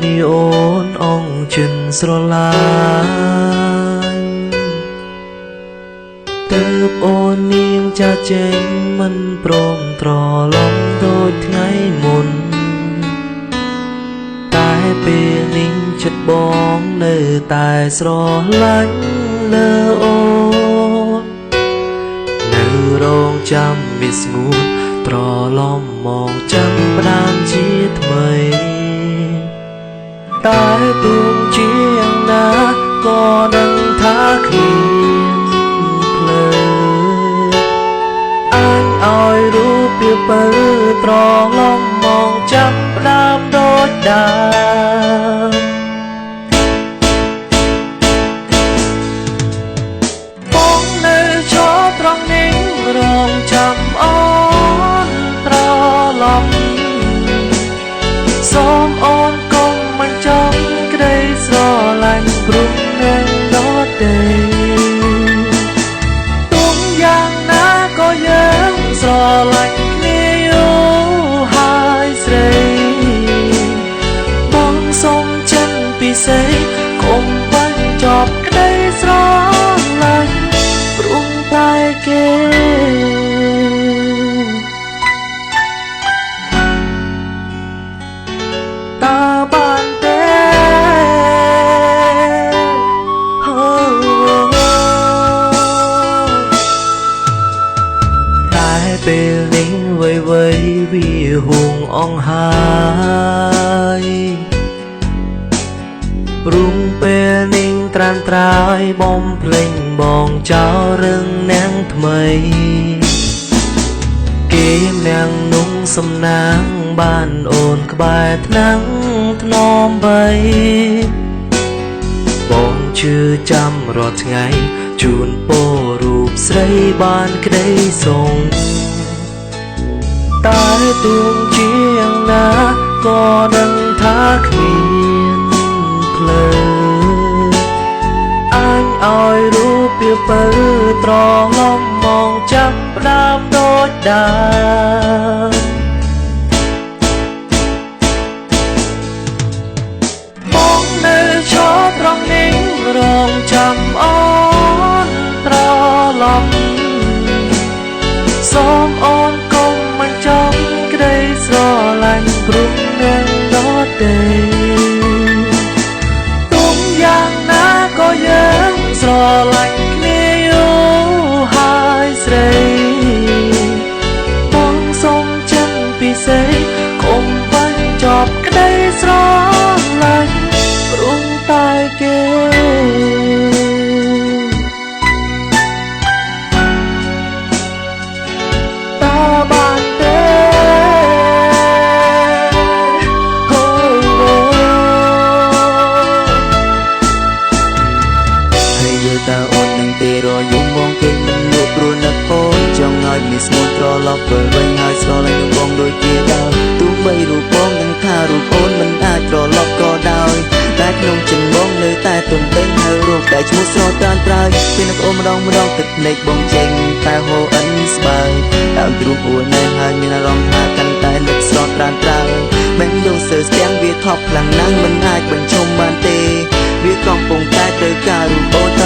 នេះអូនអងជិនស្រឡាញ់ទើបអូននាងចាចេញមិនព្រមត្រឡប់ដូចថ្ងៃមុនតែពេលនេះចិត្តបងនៅតែស្រឡាញ់លើអូននៅរងចាំវាស្ងួនត្រឡប់មកចាំផ្ដើមជាថ្មីតែទោះជាយ៉ាងណាក៏ដឹងថាគ្មានផ្លូវអញឲ្យរូបពីពើត្រឡប់មកចាំផ្ដើមដូចដើមបងនៅឈរត្រង់នេះរងចាំអូនត្រឡប់សូមអូនកុំមិនចង់ក្តីស្រឡាញ់ព្រោះនឹងដទៃទោះយ៉ាងណាក៏យើងស្រឡាញ់គ្នាយូរហើយស្រីបងសូមចិនពិសេសកុំបញ្ចប់ក្តីស្រឡាញ់ព្រោះតែគេតើបានទេតែពេលនេះវៃវៃវាហួងអងហើយរុងពេលនេះត្រានត្រើយបំភ្លេងបងចោលរឿងនាងថ្មីគេនាងนุ่งសំណាងបានអូនក្បែរថ្នាំងថ្នមបីបងជឿចាំរាល់ថ្ងៃជូនពររូបស្រីបានក្តីសុខតែទោះជាយ៉ាងណាក៏ដឹងថាគ្មានផ្លូវអញឲ្យរូបពីពើត្រឡប់មកចាំផ្ដើមដូចដើមបងនៅឈរត្រង់នេះរងចាំអូនត្រឡប់សូមអូនកុំមិនចង់ក្តីស្រឡាញ់ព្រោះនឹងដទៃទោះយ៉ាងណាក៏យើងស្រឡាញ់គ្នាយូរហើយស្រីបងសូមចិនពិសេសកុំបញ្ចប់ក្តីស្រឡាញ់ព្រោះតែគេតើបានទេហើយយល់តើអូននឹងទេរយំបងគេមិនលក់ព្រោះនឹកអូនចង់ឲ្យមានស្មូនត្រឡប់ទៅវិញហើយស្រឡាញ់បងដូចជាដើមទោះបីរូបបងនឹងថារូបអូនមិនអាចត្រឡប់ក៏ដោយតែក្នុងចិត្តបងនៅតែទំពេញហើយរូបដែលឈ្មោះស្រត្រានត្រើយពេលនឹកអូនម្ដងម្ដងទឹកភ្នែកបងចេញតែហូរអិនស្បើយដើមទ្រូងអូនណែហើយមានអារម្មណ៍ថាកាន់តែនឹកស្រត្រានត្រើយបេះដូងសើស្ទាំងវាថប់ខ្លាំងណាស់មិនអាចបញ្ឈុំបានទេវាកំពុងតែត្រូវការរូបអូនត